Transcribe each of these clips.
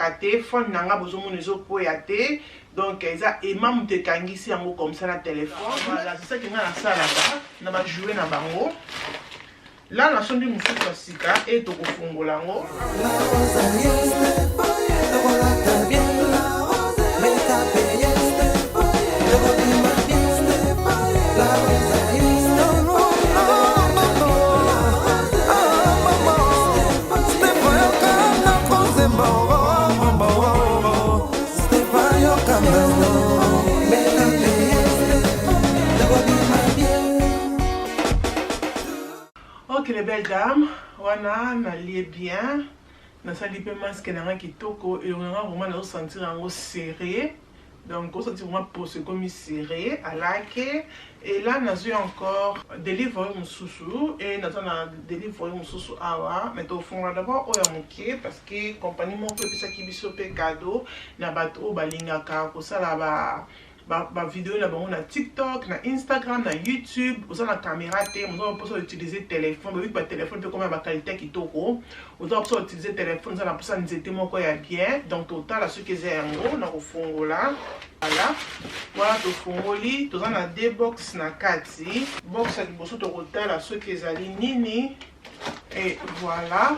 Ekweyaka te phone na nga, bozomona ezokweya te. Donc eza aimant moto ekangisi yango comme ça na telefone. Voilà, c'est ça que nga nasalaka na bajouet na bango. La nasombi mosusu ya sika e tokofongola yango. Ok, les belles dames, wana nalie bien, nasali mpe masque na nga kitoko. Elongo na nga vraiment nazosentir yango serré, donc osentir vraiment poso ekomi serré alake. Et là nazwi encore delivery mosusu e naza na delivery mosusu awa, mais tofongola d'abord oyo ya moke parce que compagnie moko epesaki biso mpe cadeau na bato oyo balingaka kosala ba vidéo na bango na TikTok, na Instagram, na YouTube. Oza na caméra te, oza na mposa utiliser téléphone, boyebi batelefone mpe koma ya baqualité ya kitoko. Oza na mposa utiliser téléphone, oza na mposa nzete moko ya bien. Donc totala soki eza yango na kofongola. Voilà, wana tofongoli, toza na deux box na kati. Box ya liboso tokotala soki ezali nini. Et voilà,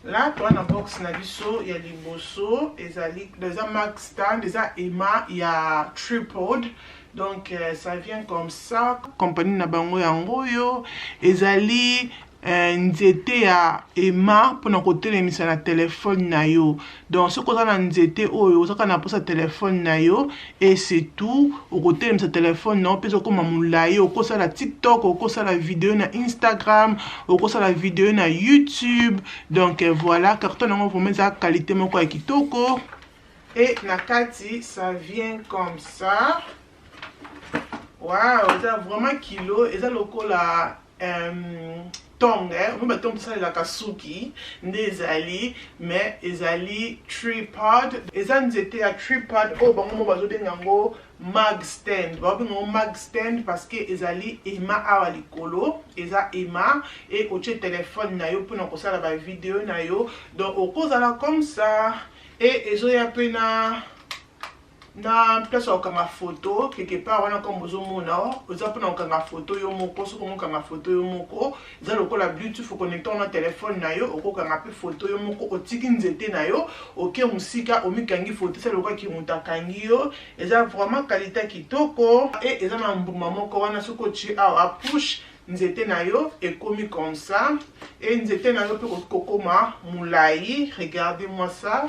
là toza na box na biso ya liboso, ezali eza mag stand, eza aimant ya tripod. Donc ça vient comme ça. Compagnie na bango yango oyo ezali nzete ya aimant mpona kotelemisa na telefone na yo. Donc soki oza na nzete oyo, ozaka na mposa telefone na yo et c'est tout, okotelemisa telefone na yo mpe ezokóma molai. Okosala TikTok, okosala video na Instagram, okosala video na YouTube. Donc voilà, carton yango vraiment eza qualité moko ya kitoko. Et na kati ça vient comme ça. Wow, eza vraiment kilo, eza lokola tong omo batong tosalelaka suki nde ezali, mais ezali tripod, eza nzete ya tripod oyo bango mo bazobenga yango mag stand. Bazobenga yango mag stand parce que ezali aimant awa likolo, eza aimant e otie telefone na yo mpona kosala bavideo na yo. Donc okozala comme ça e ezoya mpe na place ya kokanga foto quelque part wana. Comme ozomona, eza mpona kokanga foto yo moko. Soki omokanga foto yo moko, eza lokola Bluetooth, oconnecte na telefone na yo, okokanga mpe foto yo moko. Otiki nzete na yo, oke mosika, omikangi foto, eza lokola moto akangi yo. Eza vraiment qualité kitoko. E eza na mbuma moko wana, soki otie awa, push nzete na yo ekomi comme ça e nzete na yo mpe kokoma molai. Regardez moi ça,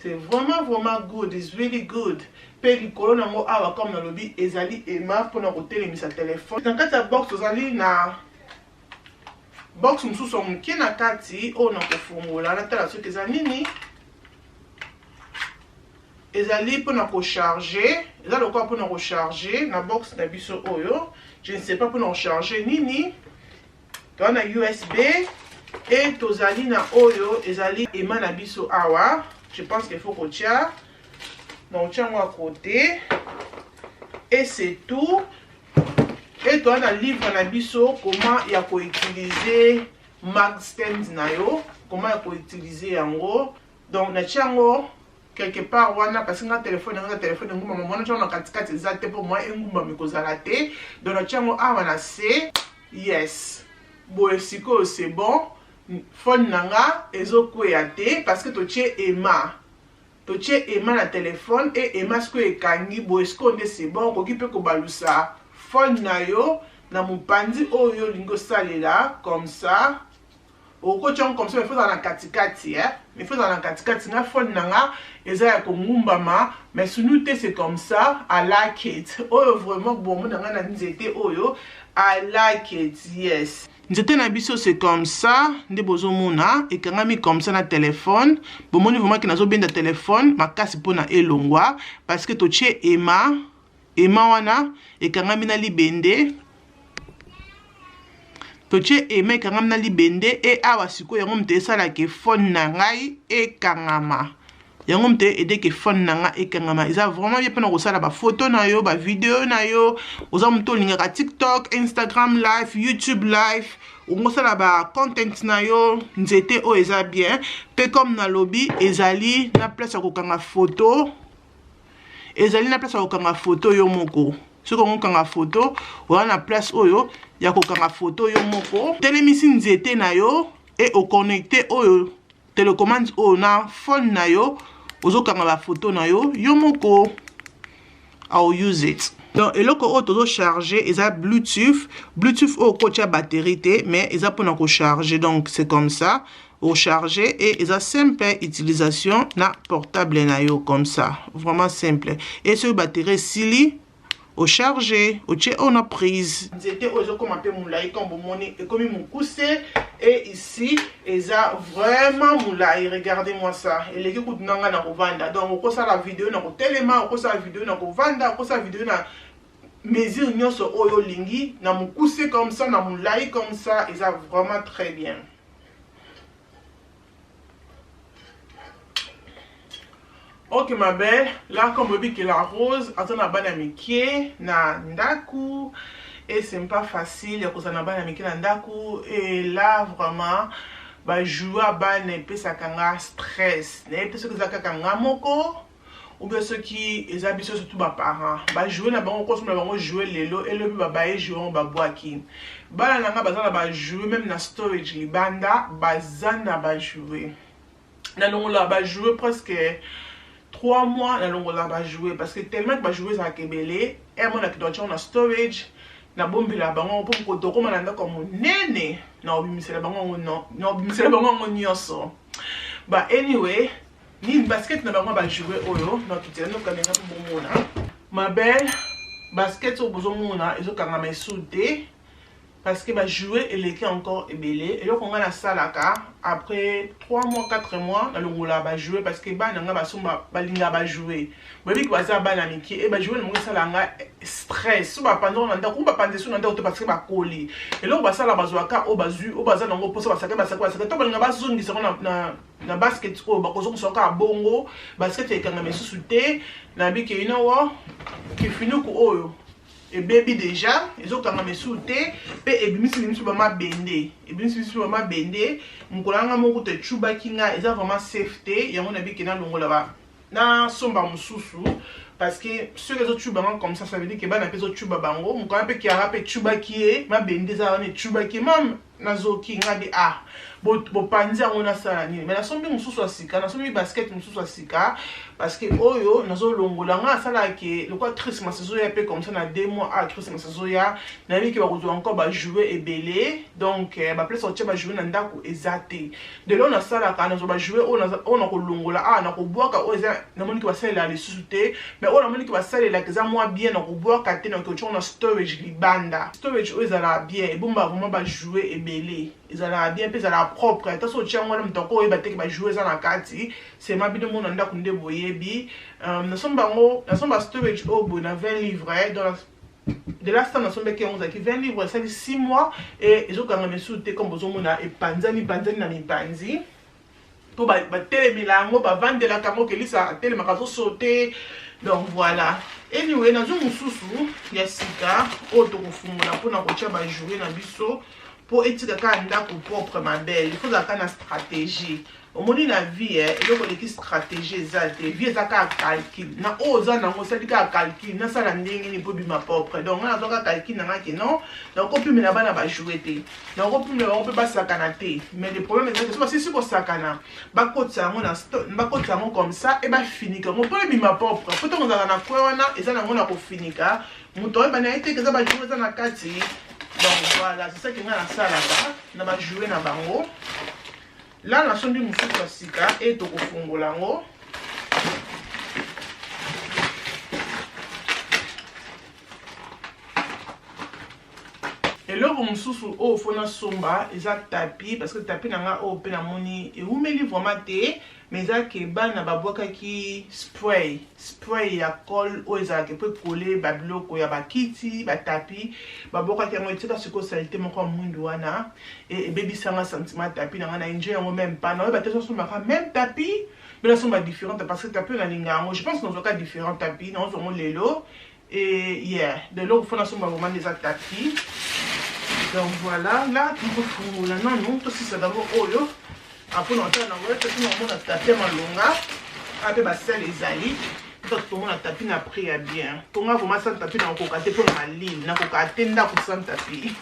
c'est vraiment vraiment good, it's really good. Mpe likolo nango awa, comme nalobi, ezali aimant mpona kotelemisa telefone. Na kati ya box ozali na box mosusu ya moke na kati oyo na kofongola, natala soki eza nini. Ezali mpona kocharge, eza lokola mpona kocharge na box na biso oyo. Je ne sais pas mpona kocharge nini. Toza na USB e tozali na oyo ezali aimant na biso awa. Je pense qu'il faut kotia na otia yango à côté et c'est tout. E toza na livre na biso, comment ya koutiliser mag stand na yo, comment ya koutiliser yango. Donc natia yango quelque part wana parce que nga telefone yanga, telefone engumbama mwana tia na katikati eza te mpo mwa engumbama ekozala te. Donc natia yango awa na se. Yes, boye sikoyo c'est bon, phone na nga ezokweya te parce que totie aimant, totie aimant na telefone e aimant sikoyo ekangi boye. Sikoyo nde c'est bon, okoki mpe kobalusa phone na yo na mopanzi oyo olingi osalela comme ça. Okotia yango comme ça, mais faut ezala na katikati, eh? Mais faut ezala na katikati. Nga phone na nga eza ya kongumbama, mais sunu te, c'est comme ça. I like it. Oyo vraiment bomona nga na nzete oyo, I like it. Yes, nzete na biso c'est comme ça nde bozomona ekangami comme ça na telefone. Bomoni vraiment ke nazobenda telefone makasi mpona elongwa parce que totie aimant. Aimant wana ekangami na libende, totie aimant ekangami na libende. E awa sikoyo yango moto esalaka phone na ngai ekangama. Yango moto aide ke phone na nga ekangama. Eza vraiment bien mpona kosala ba photo na yo, ba video na yo. Oza moto olingaka TikTok, Instagram live, YouTube live, okosala ba content na yo. Nzete oyo eza bien mpe comme nalobi, ezali na place ya kokanga photo, ezali na place ya kokanga photo yo moko. Soki okokanga photo, oza na place oyo ya kokanga photo yo moko. Telemisi nzete na yo e oconnecte oyo télécommande oyo na phone na yo, ozokanga bafoto na yo yo moko. I'll use it. Donc eloko oyo tozocharge eza Bluetooth. Bluetooth oyo kotia batterie te, mais eza mpona kocharge. Donc c'est comme ça, ocharge et eza simple utilisation na portable na yo, comme ça, vraiment simple. Et soki batterie esili, ocharge, otie oyo na prise. Nzete oyo ezokoma mpe molai, comme bomoni ekomi mokuse, et ici eza vraiment molai. Regardez-moi ça, eleki kutu na ngai na kovanda. Donc okosala video na kotelema, okosala video na kovanda, okosala video na mesure nyonso oyo olingi, na mokuse comme ça, na molai comme ça. Eza vraiment très bien. Ok ma belle, là comme oyebi ke la Rose aza na bana mike na ndaku et c'est pas facile ya kozala na bana mike na ndaku. Et là vraiment bajouets ya bana epesaka nga stress. Nayebi te soki eza kaka nga moko ou bien soki eza biso, surtout baparent. Bajouets na bango, kosomba bango jouet lelo, elobi babaye jouet yango, babwaki. Bana na nga baza na bajouets même na storage libanda, baza na bajouets. Nalongola bajouets presque 3 mois, nalongola bajouets parce que tellement que bajouets ezalaka ebele. Emonaki dotia na storage, nabombela bango mpo tokóma na ndako ya monene, na obimisela bango yango, na obimisela bango yango nyonso. Ba anyway, nini, basket na bango, bajouets oyo nakitela nokamenga mpo bomona. Ma belle, basket oyo bozomona ezokangama esu te parce que bajouets eleki encore ebele. Eloko ngai nasalaka, après 3 mois, 4 mois, nalongola bajouets parce que bana ngai basomba, balingaka bajouets. Boyebi baza bana mike e bajouets na bango esala nga stress. So bapanza na ndako, bapanza so na ndako te parce que bakoli. Eloko basala, bazwaka oyo bazwi, oyo baza nango mposa, basaka, basaka, basaka to balinga bazongisa ngo na basket oyo, bakozongisa kaka bongo, basket ekangama lisusu te. Nayebi ke inowa kifinuku oyo ebebi déjà, ezokangama esu te mpe ebimisi bimisi bamabende, ebimisi biso bamabende. Mokolo yanga moko to ecubaki nga, eza vraiment safe te. Yango nayebi ke nalongola, ba nasomba mosusu parce que soki ezocuba nga comme ça, ça veut dire ke bana mpe ezocuba bango. Mokolo mpe Kiara mpe ecubaki ye, mabende eza wana, ecubaki ye. Mame nazoki nga bi ah, bopanzi yango, nasala nini? Mais nasombi mosusu ya sika, nasombi basket mosusu ya sika parce que oyo nazolongola nga asalaka lokola Christmas ezoya mpe comme ça na 2 mois. Ah, Christmas ezoya, nayebi ke bakozwa encore bajouets ebele. Donc baplace otia bajouets na ndako eza te. De lelo nasalaka, nazwa bajouets oyo nakolongola, ah, nakobwaka oyo eza namoniki basalelaka lisusu te. Mais oyo namoniki basalelaka eza mwa bien, nakobwaka te, nakoki otiango na storage libanda. Storage oyo ezalaka bien, ebombaka vraiment bajouets ebele, ezalaka bien mpe ezalaka propre. Ata so otia yango wana, moto akoyeba te ke bajouets eza na kati. Sema bino mona ndako nde boyebi. Nasomba yango, nasomba storage oyo boye na 20 livres. Donc de last time nasombaki yango ezalaki 20 livres, esali 6 mois e ezokanga lisusu te. Comme bozomona, epanzani panzani na mipanzi mpo batelemela yango, bavandelaka yango, kelisa atelemaka, azosaute. Donc voilà, anyway, nazwi mosusu ya sika oyo tokofungola mpona kotia bajouets na biso mpo etika kaka ndako propre. Ma belle, il faut ozalaka na stratégie. Omoni na vie, eloko eleki stratégie eza te. Vie eza kaka calcul na oyo oza nango. Osali kaka calcul, nasala ndenge nini mpo ebima propre. Donc nga nazwa kaka calcul na nga ke non, nakopimela bana bajouets te, nakopimela bango mpe basakana te. Mais le problème eza ke so basisi kosakana, bakotisa yango na bakotisa yango comme ça e bafinika yango mpo ebima propre. Po ntango ozalaka na coin wana, eza nango na kofinika, moto oyeba na ye te ke eza bajouets eza na kati. Donc voilà, c'est ça ke nga nasalaka na bajouets na bango. La nasombi mosusu ya sika e tokofungola yango. Eloko mosusu oyo faut nasomba eza tapis, parce que tapis na nga oyo mpe namoni ewumeli vraiment te, mais eza ke bana babwakaki spray ya colle oyo ezalaka mpo ekole babiloko ya bakiti, batapis babwakaki yango, etika sikoyo saleté moko ya mwindu wana ebebisanga sentiment tapis na nga. Na enjoy yango même pas. Naoyeba te sosombaka même tapis mpe nasomba différente, parce que tapis oyo nalinga yango, je pense nazwaka différent tapis, nazwa yango lelo. Et yeah, de l'eau, faut nasomba vraiment eza tapis. Donc voilà, là tokofungola nanu, tosisa d'abord oyo, après na otala nango tosi namona tapis ya malonga ape basele ezali to tomona tapis na prix ya bien. Mponga vraiment sans tapis nakokoka te, mpona malili nakoka te ndako sans tapis.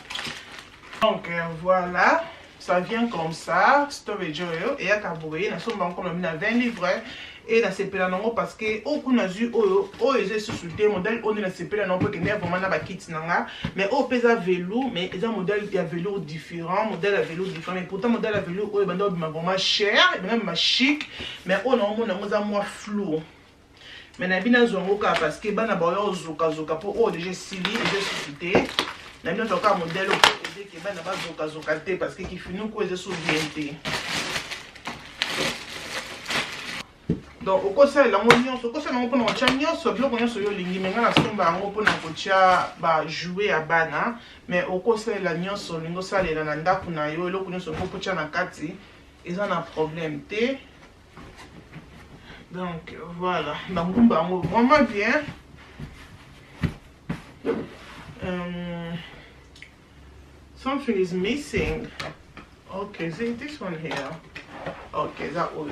Donc voilà, ça vient comme ça, storage oyo eyaka boye. Nasomba yango comme na 20 livres e nasepela nango, parce que oyo kuna nazwi oyo, oyo eza lisusu te modèle oyo nde nasepela nango, mpo ekende vraiment na bakiti na nga. Mais oyo mpe eza velours, mais eza modèle ya velours différent, modèle ya velours différent. Mais pourtant modèle ya velours oyo ebanda obima vraiment cher, ebanda obima chic, mais oyo naomona yango eza mwa flou. Mais nayebi nazwa yango kaka parce que bana baoya kozokazoka, mpo oyo déjà esili, eza lisusu te. Nayebi nazwa kaka modèle oyo po edeke bana bazokazoka te, parce que kifinuku eza so bien te. Donc okosalela yango nyonso, okosalela yango mpona kotia nyonso, biloko nyonso oyo olingi. Mais ngai nasomba yango mpona kotia bajouets ya bana, mais okosalela nyonso olingi osalela na ndako na yo. Eloko nyonso olingi kotia na kati, eza na problème te. Donc voilà, bangumba yango vraiment bien. Something is missing. Okay, see this one here. Ok, eza oyo.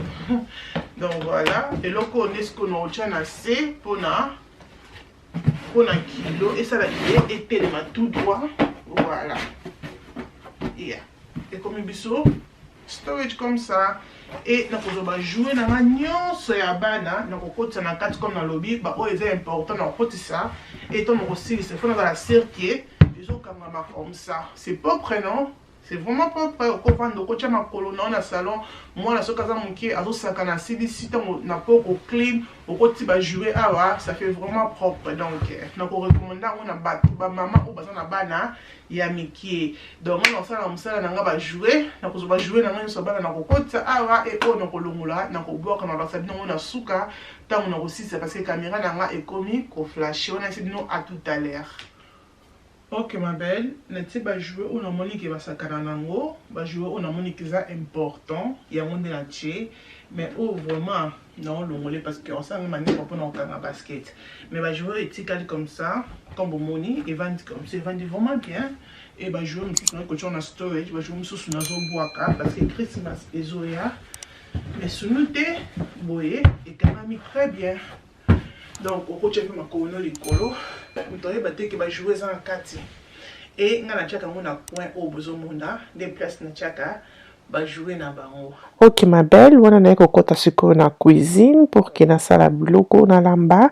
Donc voilà, eloko oyo nde sikoyo na otya na se mpona kilo esalaki ye etelema tout droit. Voilà, yeah, ekomi biso storage comme ça. E nakozwa bajouets na nga nyonso ya bana, nakokotisa na kati. Comme nalobi, baoyo eza important nakokotisa. E ntango nakosilisa, faut nazala sûr que ezokangama comme ça. C'est propre, non? C'est vraiment propre. Okovanda, okotia makolo na yo na salon, mwana soki aza moke azosaka na asilisi, ntango na po koclean, okoti bajouets awa, ça fait vraiment propre. Donc nakorecommander yango na bato, bamama oyo baza na bana ya mike. Donc nga nakosala mosala na nga, bajouets, nakozwa bajouets na nga nyonso bana, nakokotisa awa. E oyo nakolongola, nakobwaka, nalakisa bino ngo na suka ntango nakosilisa, parce que caméra na nga ekomi koflasher. Wana esi bino, à tout à l'heure. Ok ma belle, natie bajouets oyo namoni ke basakana nango, bajouets oyo namoni ke eza important, yango nde natie. Mais oyo vraiment naolongole, parce que osalanga maneko mpona kokanga basket. Mais bajouets etikali comme ça, comme bomoni, evandi comme ça, evandi vraiment bien. E bajouets mosusu nakotia na storage, bajouets mosusu nazobwaka, parce que Christmas ezoya. Mais sunu te boye ekangami très bien. Donc okotia mpe makolo no likolo, moto ayeba te ke bajouets eza na kati. E ngai natiaka yango na coin oyo bozomona, nde place natiaka bajouets na bango. Ok ma belle, wana naye kokɔta sikoyo na cuisine pour ke nasala biloko nalamba.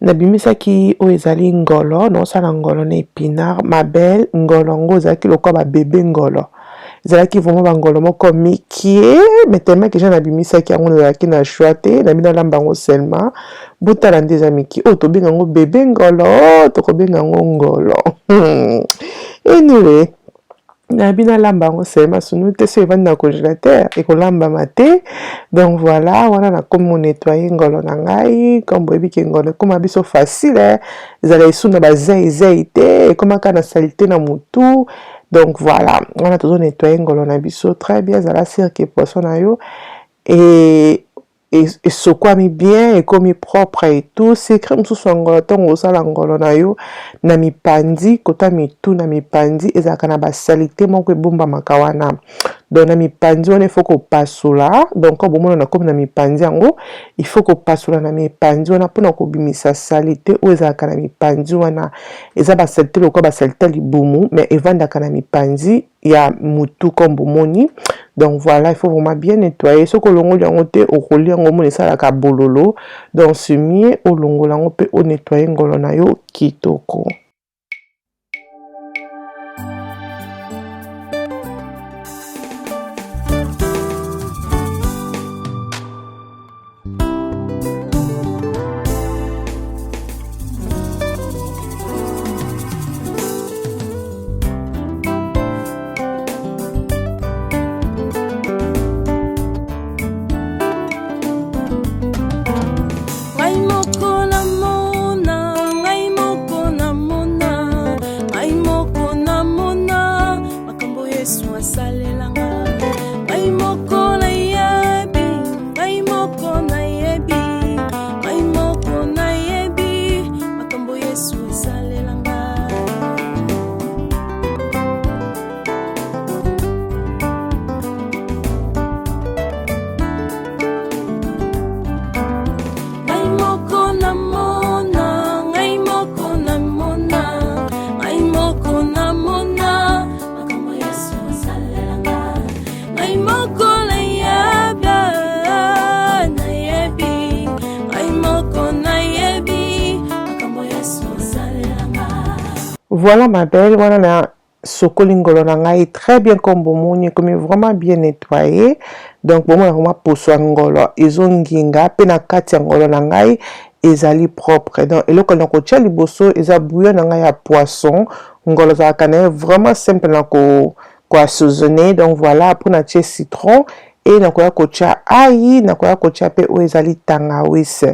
Nabimisaki oyo ezali ngolo, naosala ngolo na épinard. Ma belle, ngolo yango ezalaki lokola babebe ngolo, ezalaki vraiment bangolo moko mike, mais tellement que nabimisaki yango, nazalaki na choix te, nabi nalamba yango seulement. Botala nde eza mike, oyo tobenga yango bebe ngolo, tokobenga yango ngolo. Anyway, nayebi nalamba yango seulement, sunu te so evandi na congélateur ekolambama te. Donc voilà, wana nakomi konettoyer ngolo na ngai. Comme boyebi ke ngolo ekóma biso facile, ezala esu na bazeizei te, ekómaka na saleté na motu. Donc voilà, wana tozonettoyer ngolo na biso très bien. Ezala sûr ke poisson na yo e esokwami bien, ekomi propre et tout. Secret mosusu ya ngolo, ntango osala ngolo na yo, na mipandi kota mitu, na mipandi ezalaka na basaleté moko ebombamaka wana. Donc na mipandi wana, il faut kopasola. Donc bomona nakomi na mipandi yango, il faut kopasola na mipandi wana mpona kobimisa saleté oyo ezalaka na mipandi wana. Eza basaleté lokola basaleté ya libumu, mais evandaka na mipandi ya mutu, comme bomoni. Donc voilà, il faut vraiment bien nettoyer. Soki olongoli yango te, okolia yango, omona esalaka bololo. Donc c'est mieux olongola yango mpe onettoyer ngolo na yo kitoko. Voilà ma belle, wana na sokoli ngolo na ngai très bien comme bomoni, ekomi vraiment bien nettoyé. Donc bomona vraiment poso ya ngolo ezonginga, mpe na kati ya ngolo na ngai ezali propre. Donc eloko na kotia liboso eza bouillon na ngai ya poisson. Ngolo ezalaka na ye vraiment simple na ko koassaisonner. Donc voilà, mpo natie citron e nakoya kotia ail, nakoya kotia mpe oyo ezali tangawisi.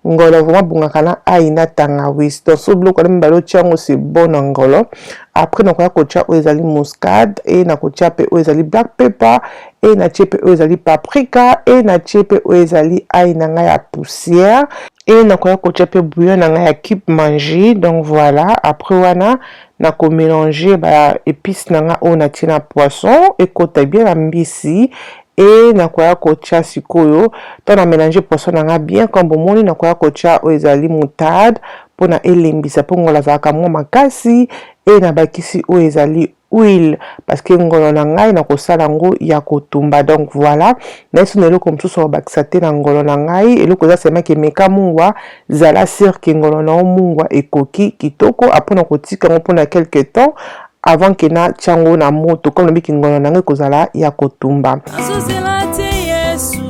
Ngolo vraiment bongaka na ail na tangawisi. Donc so biloko wana mibale otia yango, c'est bon na ngolo. Après nakoya kotia oyo ezali muscade, e nakotia mpe oyo ezali black pepper, e natie mpe oyo ezali paprika, e natie mpe oyo ezali ail na ngai ya poussière, e nakoya kotia mpe bouillon na ngai ya cube Maggi. Donc voilà, après wana nakomélanger ba épice na ngai oyo natie na poisson, ekota bien na mbisi. E nakoya kotia sikoyo, ntango na mélange poisson na ngai bien comme bomoni, nakoya kotia oyo ezali moutarde mpona elembisa, mpo ngolo azalaka mwa makasi. E nabakisi oyo ezali huile, parce que ngolo na ngai nakosala yango ya kotumba. Donc voilà, nayeso na eloko mosusu akobakisa te na ngolo na ngai. Eloko eza semaki, emeka mungwa, zala sûr que ngolo na yo mungwa ekoki kitoko. Apona kotika yango mpona quelque temps avant que natia yango na moto. Comme nabiki, ngolo na ngai ekozala ya kotumba. Azozela te Yesu,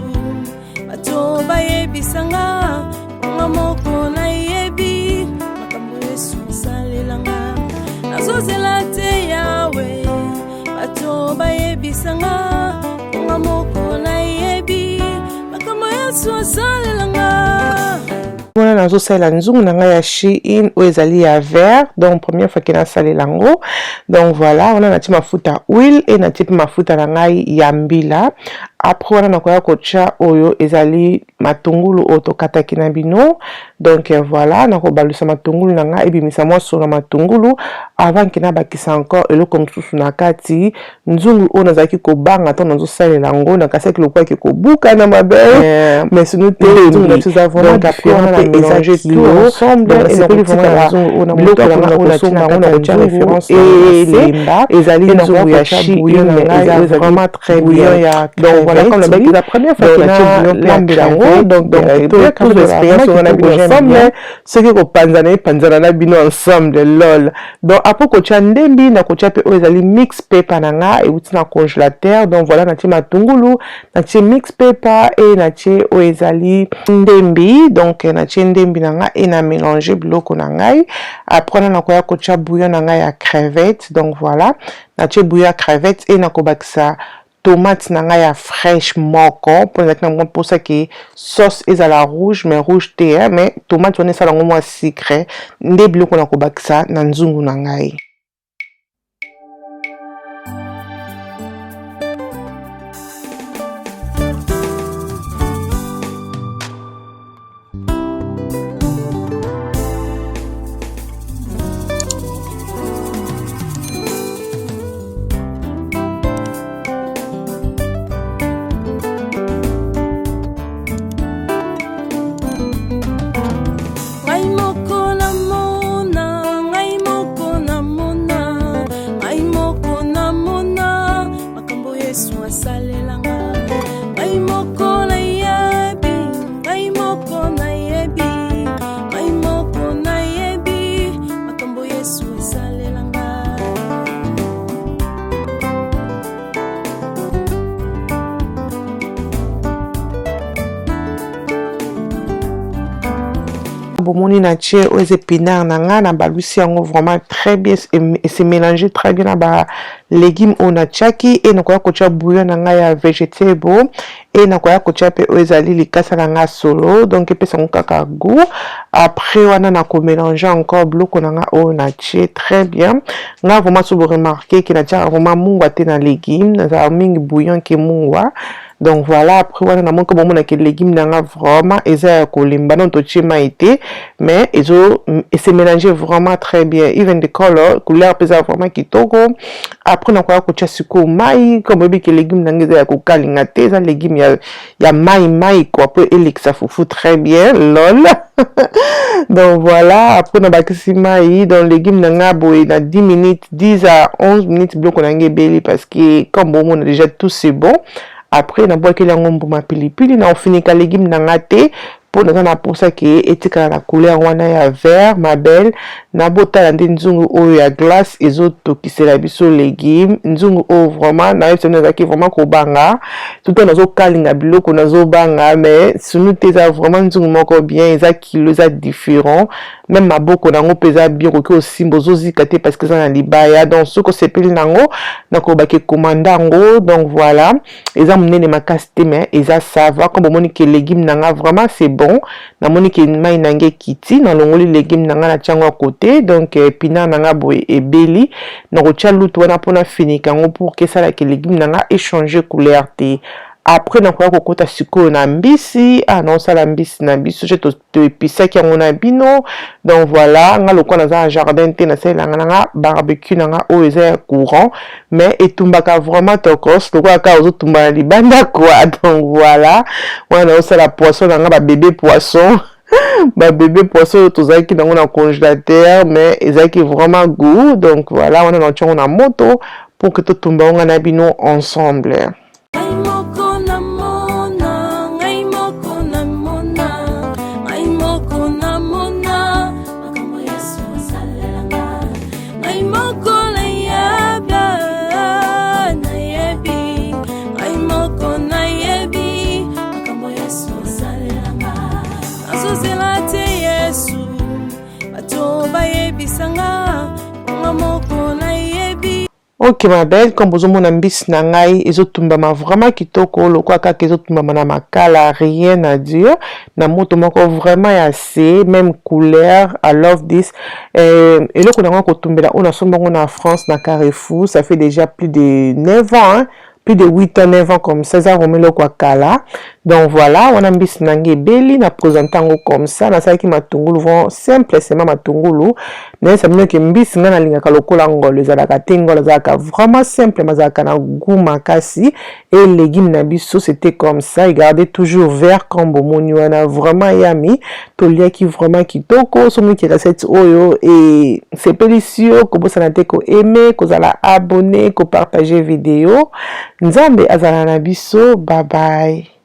bato bayebisanga nga moko nayebi makambo Yesu asalelanga. Nazozela te Yawe, bato bayebisanga nga moko nayebi makambo Yesu asalelanga. Wana nazosalela nzungu na ngai ya Shein oyo ezali ya vert, donc première fois que nasalela yango. Donc voilà, wana natie mafuta huile e natie mpe mafuta na ngai ya mbila. Après wana nakoya kotia oyo ezali matungulu oyo tokataki na bino. Donc voilà, nakobalusa matungulu na ngai, ebimisa mwa solo na matungulu avant que nabakisa encore eloko mosusu na kati. Nzungu oyo nazalaki kobanga ntango nazosalela yango, nakasiaki lokwaki kobuka na mabe, mais sino te, nzungu na biso eza vraiment différent mpe eza kilo ensemble. Biloko na ngai oyo natie na kati ya nzungu elemba, ezali nzungu ya Shein, eza vraiment très bien. Donc voilà, comme nabaki, la première fois que nalambela yango. Donc expérience wana bino ensemble, soki kopanzana, epanzana na bino ensemble, lol. Donc après kotia ndembi, nakotia mpe oyo ezali mix pepper na nga euti na congélateur. Donc voilà, natie matungulu, natie mix pepper e natie oyo ezali ndembi. Donc natie ndembi na nga e na mélange biloko na ngai. Après wana nakoya kotia bouillon na ngai ya crevette. Donc voilà, natie bouillon ya crevette e nakobakisa tomate na ngai ya fraîche moko, mpo ezalaki na mwa mposa que sauce ezala rouge, mais rouge te, mais tomate wana esala yango mwa sucre. Nde biloko na kobakisa na nzungu na ngai. Ngai moko namona, ngai moko namona, ngai moko namona makambo Yesu asalelanga. Ngai moko nayebi, ngai moko nayebi, ngai moko nayebi makambo Yesu asalelanga. Bomoni, na tie oyo eza épinard na nga, na balusi yango vraiment très bien, ese mélange très bien na ba légume oyo natiaki. E nakoya kotia bouillon na ngai ya vegetable, e nakoya kotia mpe oyo ezali likasa na nga solo, donc epesa yango kaka goût. Après wana nakomélange encore biloko na nga oyo natie très bien. Nga vraiment, so boremarquer que natiaka vraiment mungwa te na légume, nazala mingi bouillon que mungwa. Donc voilà, après wana namoni ko bomonaki légume na nga vraiment eza ya kolemba. Non, totie mai te, mais ezo ese mélange vraiment très bien, even the color, couleur mpe eza vraiment kitoko. Après nakoya kotia sikoyo mai. Comme oyebi que légume na nga eza ya kokalinga te, eza légume ya mai mai quoi, po elekisa fufu très bien, lol. Donc voilà, après nabakisi mai. Donc légume na nga boye na 10 minutes, 10 à 11 minutes, biloko na nga ebeli, parce que comme bomona déjà, tout c'est bon. Après nabwakeli yango mbuma pilipili na ofinika légume na nga te. Mpo naza na mposa ke etikala na couleur wana ya vert. Ma belle, na botala nde nzungu oyo ya glace ezotokisela biso légume. Nzungu oyo vraiment, nayebisa bino, nazalaki vraiment kobanga tout, nazokalinga biloko, nazobanga, mais sunu te. Eza vraiment nzungu moko bien, eza kilo, eza différent. Même maboko nango mpe eza bien, okoki osimba, ozozika te parce que eza na libaya. Donc soki osepeli nango, nakobaki komanda yango. Donc voilà, eza monene makasi te, mais eza ça va. Comme bomoni ke légume na nga vraiment c'est bon, namoni ke mai na nga ekiti, nalongoli légume na nga, natia yango ya côté. Donc épinard na nga boye ebeli, nakotia lutu wana mpona finika yango pour ke esalaka légume na nga échange couleur te. Après nakoya kokota sikoyo na mbisi. Ah, naosala mbisi na biso je toepisaki yango na bino. Donc voilà, nga lokola naza na jardin te, nasalelanga na nga barbecue na nga oyo eza ya courant, mais etumbaka vraiment tokos, lokola kaka ozotumba na libanda quoi. Donc voilà, wana naosala poisson na nga, babébé poisson, babébé poisson oyo tozalaki nango na congélateur, mais ezalaki vraiment goût. Donc voilà, wana natia yango na moto pour que totumba yango na bino ensemble. Ngai moko namona, ngai moko namona, ngai moko namona makambo Yesu asalelanga. Ngai moko nayeba, nayebi, ngai moko nayebi makambo Yesu asalelanga. Nazozela te Yesu bato bayebisanga, nga moko nayebi. Ok ma belle, comme bozomona, mbisi na ngai ezotumbama vraiment kitoko, lokola kaka ezotumbama na makala, rien à dire, na moto moko vraiment ya se même couleur. I love this. Eloko nango kotumbela oyo, nasombi yango na France na Carrefour, ça fait déjà plus de 9 ans, hein? Plus de 8 ans, 9 ans comme ça. Eza vraiment eloko ya kala. Donc voilà, wana mbisi na ngai ebeli, na présente yango comme ça. Nasalaki matungulu vraiment simple, sema matungulu. Nayesa bino ke mbisi ngai nalingaka lokola ngolo ezalaka te. Ngolo ezalaka vraiment simple, mazalaka na goût makasi. Et légume na biso, c'était comme ça, egardé toujours vert comme bomoni wana, vraiment yami. Toliaki vraiment kitoko. Somoki recette oyo esepelisi yo, kobosana te koaimer, kozala abonné, kopartager vidéo. Nzambe azala na biso. Bye bye.